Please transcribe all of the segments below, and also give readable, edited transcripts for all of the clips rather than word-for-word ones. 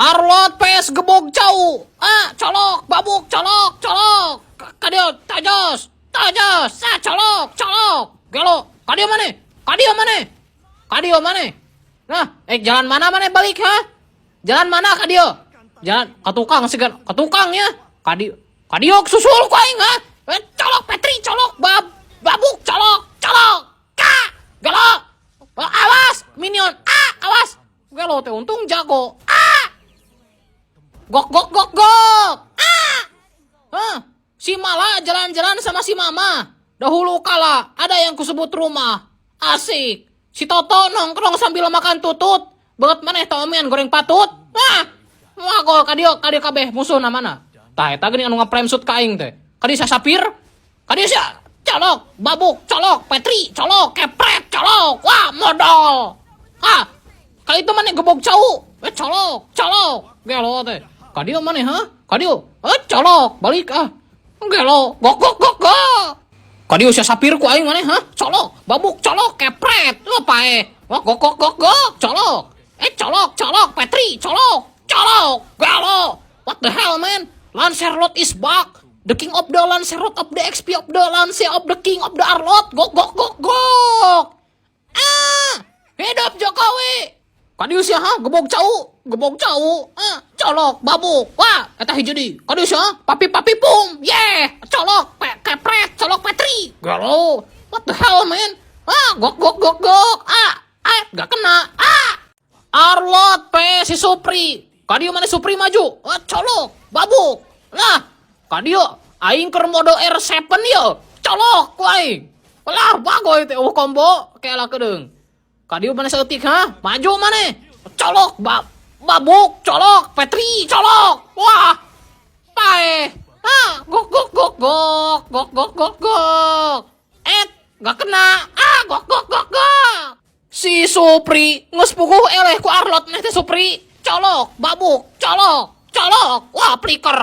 Arlott PS gebog cau. Ah, colok, babuk, colok, colok. Kadieu tajos, tajos, ah, colok, colok. Gelo, kadieu maneh? Kadieu maneh? Kadieu maneh? Nah, jalan mana maneh balik, ha? Jalan mana kadieu? Jalan ke tukang sih kan, ke tukang ya. Kadieu, kadieu susul ku aing, ha? Eh, colok Petri, colok, babuk, colok, colok. Ka, gelo. Oh, awas, minion. Ah, awas. Gelo teh untung jago. Ah. Gok gok gok gok. Ah. Hah? Si Mala jalan-jalan sama si Mama. Dahulu kala ada yang kusebut rumah. Asik. Si Toto nongkrong sambil makan tutut. Beungeut maneh tomian goreng patut. Ah. Wah, gol kadieu kadieu kabeh musuh mana? Tah, eta geuning anu nge shoot ka aing teh. Kadieu sia Sapir. Kadieu sia colok, babuk, colok, Petri, colok, kepret, colok. Wah, modal. Ah, ka itu maneh gebog cau. Eh, colok, colok. Gelo teh. Kadieu maneh, ha? Kadieu. Eh, colok, balik ah. Gelo, gok gok gok gok. Kadieu sia Sapir ku aing maneh, ha? Colok, babuk, colok, kepret. Lo pae. Wah, gok gok gok gok, colok. Eh, colok, colok, Petri, colok, colok, gelo. What the hell, man? Lancelot is back. The king of the Lancelot of the XP of the Lance of the king of the Arlott. Gok gok gok gok. Ah, hidup Jokowi. Kadieu sia, ha? Gebog cau, gebog cau. Ah, colok, babuk. Wah, eta hiji deui. Kadieu sia, papi papi pum. Yeah, colok, kepret, colok Petri. Gelo. What the hell, man? Ah, gok gok gok gok. Ah, ah, gak kena. Ah. Arlott P si Supri. Kadieu maneh Supri maju. Ah, colok, babuk. Lah, kadieu aing keur mode R7 yo. Colok ku aing. Lah, bagoy teh combo kayak lah kedeung. Kadieu maneh saeutik, ha? Maju maneh. Colok, babuk, colok, Petri, colok. Wah. Pae. Ah, gok gok gok gok, gok gok gok gok. Eh, gak kena. Ah, gok gok gok gok. Si Supri geus puguh eleh ku Arlott neh teh Supri. Colok, babuk, colok, colok. Wah, flicker.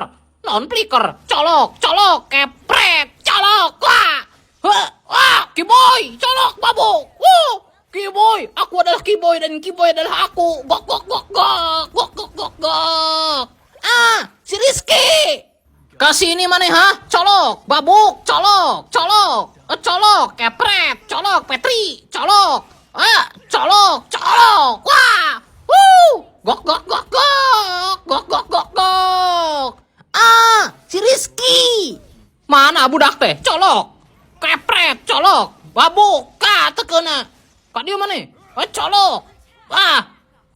Non flicker. Colok, colok, kepret, colok. Wah. Wah, wah, Kiboy, colok, babuk. Wuh. Kiboy, aku adalah Kiboy dan Kiboy adalah aku. Gok gok gok gok, gok gok gok gok. Ah, si Rizky. Kasih ini maneh, ha? Colok, babuk, colok, colok, eh, colok, kepret, colok, Petri, colok, ah, colok, colok, wah, wuh, gok gok gok gok, gok gok gok gok. Ah, si Rizky. Mana budak teh? Colok, kepret, colok, babuk, ka, tekena. Kadieu maneh? Eh, colok. Ah,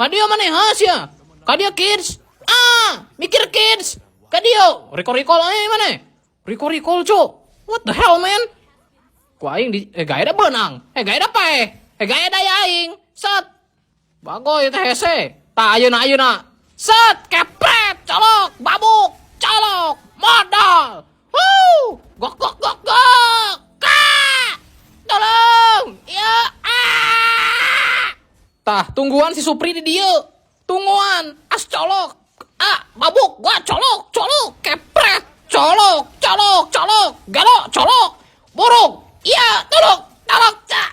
kadieu maneh, ha sia? Kadieu kids. Ah, mikir kids. Kadieu, recall recall aja maneh? Recall recall, cuk. What the hell, man? Ku aing di eh gae beunang. Eh, gae paeh. Eh, gae daya aing. Set. Bagoy teh hese. Tah, ayeuna ayeuna. Set, kepret, colok, babuk, colok, modal. Wuh, gok gok gok gok. Ka! Tolong! Ya, ah! Tah, tungguan si Supri di dieu. Tungguan, as colok. Ah, babuk, gua colok, colok, kepret, colok, colok, colok, galo, colok, burung. Iya, tolong, tolong, cak,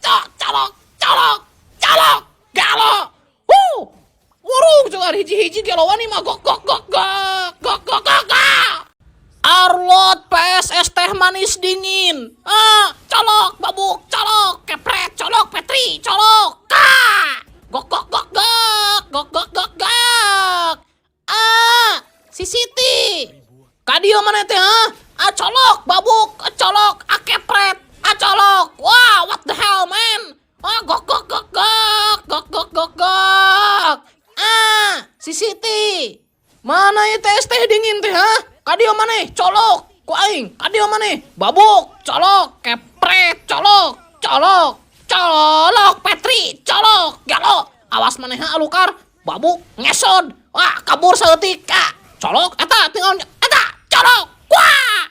cok, colok, colok, colok, galo. Wuh, burung juga hiji-hiji geloan nih mah gok gok gok gok gok gok gok gok. Arlott PSS teh manis dingin. Ah, colok, babuk, colok, kepret, colok, Petri, colok, ka. Gok gok gok gok, gok gok gok gok. Ah, si Siti. Kadieu maneh teh, ha? Ah, colok, babuk, ah, colok, ah, kepret, ah, colok. Wah, what the hell, man? Ah, gok gok gok gok, gok gok gok gok. Ah, si Siti. Mana ya teh teh dingin teh, ha? Kadieu maneh? Colok, ku aing. Kadieu maneh? Babuk, colok, kepret, colok, colok, colok, Petri, colok, galo. Awas maneh ha alukar, babuk, ngesod. Wah, kabur saeutik. Ah, colok, eta tinggal eta, colok. Wah!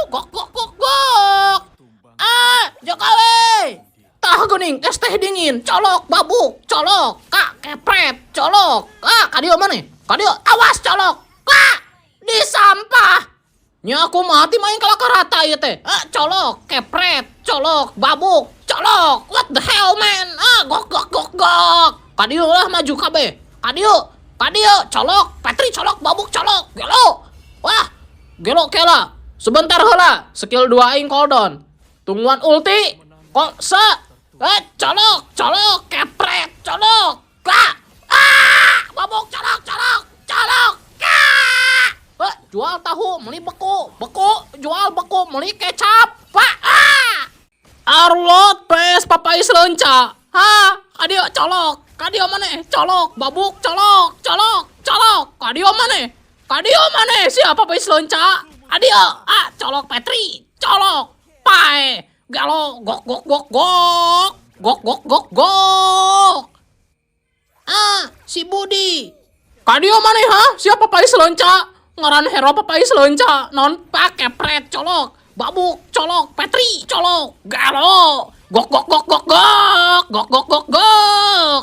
Gok gok gok gok. Ah, Jokowi. Tah geuning es teh dingin, colok, babuk, colok, kak kepret, colok. Ah, kadieu maneh? Kadieu, awas colok. Kak, di sampah. Nya aku mati main kalah karata ieu teh. Ah, colok, kepret, colok, babuk, colok. What the hell, man? Ah, gok gok gok gok. Kadieu lah maju kabeh. Kadieu. Kadieu colok, Petri colok, babuk colok, gelo. Wah, gelo kela. Sebentar heula, skill 2 aing cooldown. Tungguan ulti. Kok se eh colok, colok, kepret, colok. Ka. Ah, babuk colok, colok, colok. Ka. Eh, jual tahu, beli beku, beku, jual beku, beli kecap. Pak. Ah. Arlott PS papais leunca. Ha, kadieu colok, kadieu maneh, colok, babuk colok, colok, colok, kadieu maneh. Kadieu maneh, siapa papais leunca? Kadieu, ah, colok Petri, colok, pae, galo, gok gok gok gok, gok gok gok gok. Ah, si Budi. Kadieu maneh ha? Siapa papais leunca? Ngaran hero papais leunca, non pake pret colok, babuk colok, Petri colok, galo, gok gok gok gok gok, gok gok gok gok.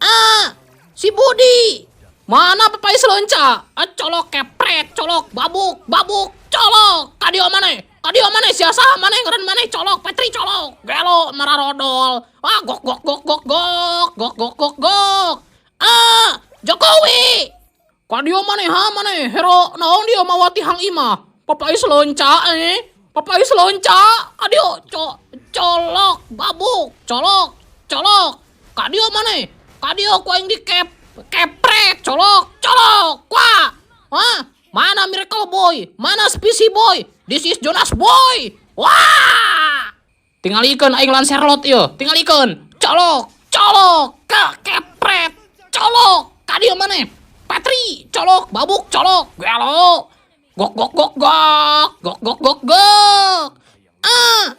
Ah, si Budi. Mana papais leunca? Ah, colok kepret, colok, babuk, babuk, colok. Kadieu maneh? Kadieu maneh sia saha maneh ngaran maneh colok, Petri colok, gelo mararodol. Ah, gok gok gok gok gok, gok gok gok gok. Ah, Jokowi. Kadieu maneh ha maneh hero naon dia mawa tihang imah. Papais leunca eh. Papais leunca. Kadieu colok, babuk, colok, colok. Kadieu maneh? Kadieu ku aing dikep kepret, colok, colok. Wah. Hah? Mana Miracle Boy? Mana Spicy Boy? This is Jonas Boy. Wah! Tingalikeun aing Lancelot ieu. Tingalikeun. Colok, colok, ke kepret, colok. Kadieu maneh? Petri, colok, babuk, colok, gelo. Gok gok gok gok, gok gok gok gok. Ah,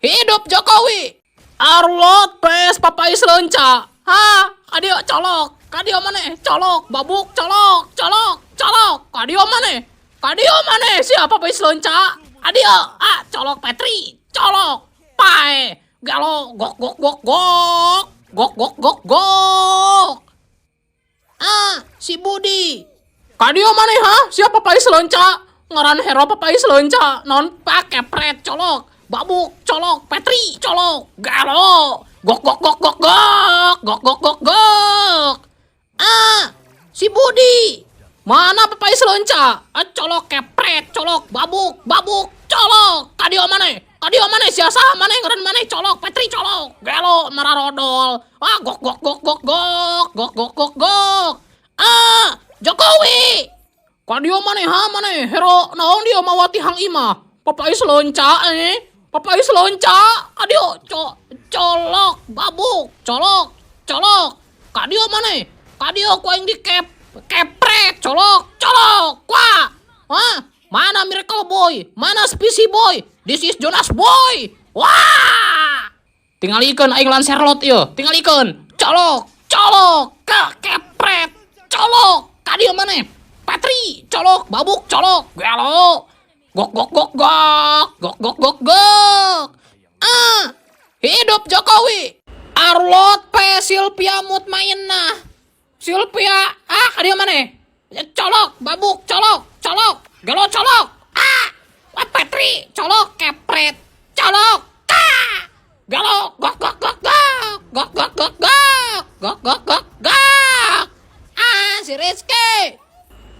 hidup Jokowi. Arlott PS papais leunca. Ha, kadieu colok, kadieu maneh? Colok, babuk, colok, colok, colok. Kadieu maneh? Kadieu maneh? Siapa papais leunca? Kadieu, ah, colok Petri, colok, pae, galo, gok gok gok gok, gok gok gok gok. Ah, si Budi. Kadieu maneh ha? Siapa papais leunca? Ngaran hero papais leunca, non pake pret colok, babuk colok, Petri colok, galo, gok gok gok gok gok, gok gok gok gok. Ah, si Budi. Mana papais leunca? Ah, colok kepret, colok, babuk, babuk, colok. Kadieu maneh? Kadieu maneh sia saha maneh ngaran maneh colok, Petri colok, gelo mararodol. Ah, gok gok gok gok gok, gok gok gok gok. Ah, Jokowi. Kadieu maneh ha maneh hero naon dia mawa tihang imah. Papais leunca eh. Papais leunca. Kadieu colok, babuk, colok, colok. Kadieu maneh? Kadieu ku aing dikep kepret, colok, colok. Wah. Hah? Mana Miracle Boy? Mana Spicy Boy? This is Jonas Boy. Wah! Tingalikeun aing Lancelot ieu. Tingalikeun. Colok, colok, ke kepret, colok. Kadieu maneh? Petri, colok, babuk, colok, gelo. Gok gok gok gok, gok gok gok gok. Ah, hidup Jokowi. Arlott P Sylvia Mutmainah. Sylvia, ah, kadieu maneh? Colok, babuk, colok, colok, gelo colok. Ah, wah Petri, colok, kepret, colok. Ah, gelo, gok gok gok gok, gok gok gok gok, gok gok gok gok. Ah, si Rizky.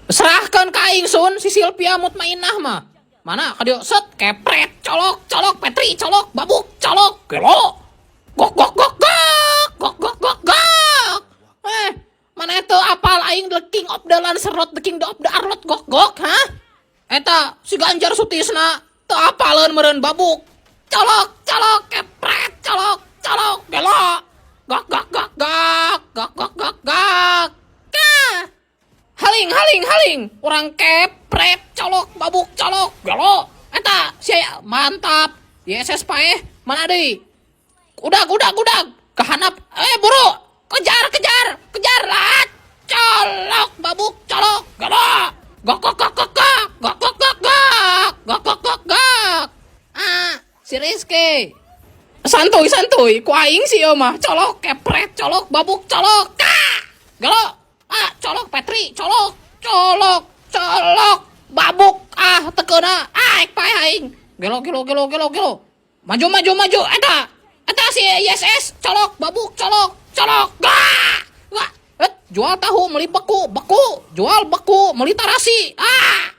Serahkan ka aing sun si Sylvia Mutmainah mah. Mana kadieu set kepret colok colok Petri colok babuk colok gelo. Gok gok gok gok gok gok gok gok. Eh, mana itu apal aing the king of the Lancelot, the king of the Arlott gok gok, ha? Eta si Ganjar Sutisna teu apaleun meureun babuk. Colok colok kepret colok colok gelo. Gok gok gok gok gok gok gok gok. Kah. Haling haling haling urang kepret colok babuk colok gelo eta sia mantap YSS paeh mana deui udah udah udah kehanap eh buru kejar kejar kejar lah colok babuk colok gelo gok gok gok gok gok gok gok gok gok gok gok gok gok. Ah, si Rizky santuy santuy ku aing sih mah colok kepret colok babuk colok kah gelo. Ah, colok Petri, colok, colok, colok, babuk, ah, tekena, ah, ek paeh aing. Gelo, gelo, gelo, gelo, gelo. Maju, maju, maju, eta, eta si ISS, colok, babuk, colok, colok, gah, wah, Jual tahu meuli beku, beku. Jual beku meuli tarasi. Ah!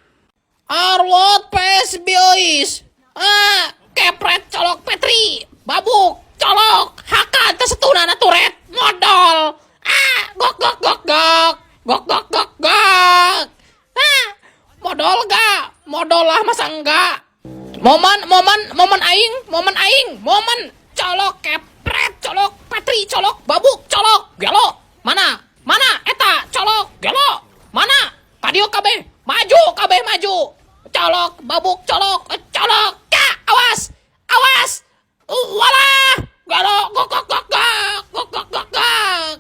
Arlott PS Biois. Ah, kepret colok Petri. Babuk, colok. Hakan tesetuna turret modal. Ah, gok gok gok gok. Gok gok gok gok. Ah, modal gak? Modal lah, masa enggak? Momen, momen, momen aing, momen aing, momen. Colok kepret, colok Petri, colok babuk, colok. Gelo. Mana? Mana? Eta, colok, gelo. Mana? Kadieu kabeh, maju kabeh, maju. Colok, babuk, colok, eh, colok. Ka, awas. Awas. Walah. Gelo, gok gok gok gok. Gok gok gok gok.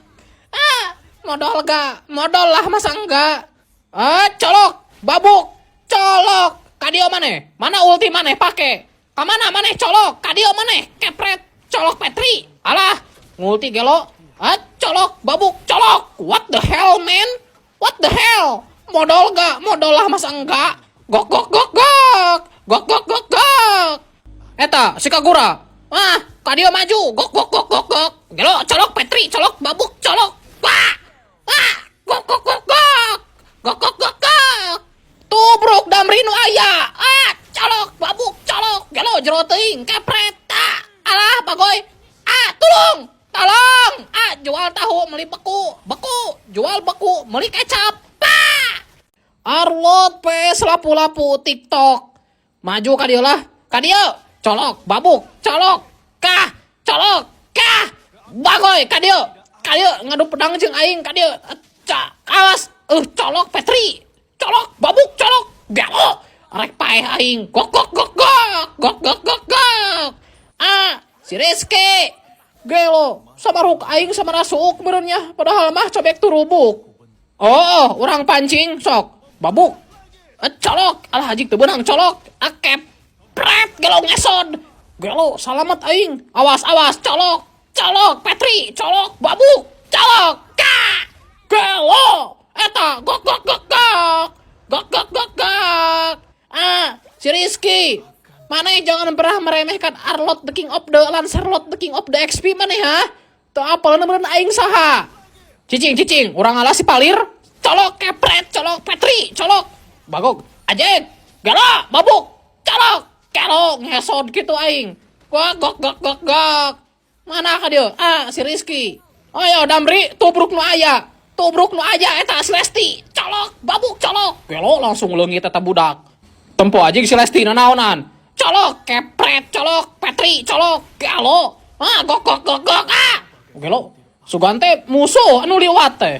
Ah, modal gak? Modal lah, masa enggak? Ah, colok, babuk, colok. Kadieu maneh? Mana ulti maneh pake? Kamana maneh, colok? Kadieu maneh? Kepret, colok Petri. Alah, ngulti gelo. Ah, colok, babuk, colok. What the hell, man? What the hell? Modal gak? Modal lah, masa enggak? Gok gok gok gok. Gok gok gok gok. Eta, si Kagura. Ah, kadieu maju. Gok gok gok gok gok. Gelo, colok Petri, colok babuk, colok. Wah. Wah, gok gok gok gok. Gok gok gok gok. Tubruk Damri nu aya. Ah, colok, babuk, colok. Gelo, jero teuing, kepret. Ah, alah, bagoy. Ah, tolong. Tolong. Ah, jual tahu meuli beku, beku. Jual beku meuli kecap. Pak. Arlott PS lapu-lapu TikTok. Maju ka dieu lah. Ka dieu. Colok, babuk, colok. Kah, colok, kah. Bagoy ka dieu. Ka dieu ngadu pedang jeung aing ka dieu. Ca, awas. Colok Petri. Colok, babuk, colok. Gelo. Rek paeh aing. Gok gok gok gok. Gok gok gok gok. Ah, si Rizky. Gelo, samaruk aing sama suuk meureun nya, padahal mah cobek turubuk. Oh, orang pancing sok. Babuk. Eh, colok. Alah, hajik teu beunang colok. Ah, kepret gelo ngesod. Gelo, salamat aing. Awas, awas, colok. Colok Petri, colok babuk, colok. Ka. Gelo. Eta gok gok gok gok. Gok gok gok gok. Ah, si Rizky. Maneh jangan pernah meremehkan Arlott the King of the Lancelot the King of the XP maneh ha? Teu apal meureun aing saha. Cicing cicing, urang ngalah si palir. Colok kepret, colok Petri, colok. Bagok, ajek, gelo, babuk, colok, gelo, ngesod gitu aing. Gok gok gok gok gok. Mana ka dia? Ah, si Rizky. Ayo Damri, tubruk nu aya. Tubruk nu aya eta si Lesti. Colok, babuk, colok. Gelo, langsung leungit eta budak. Tempo aja si Lesti nanaonan. Colok, kepret, colok, Petri, colok, gelo. Ah, gok gok gok gok. Ah. Gelo. Sugan teh musuh anu liwat teh.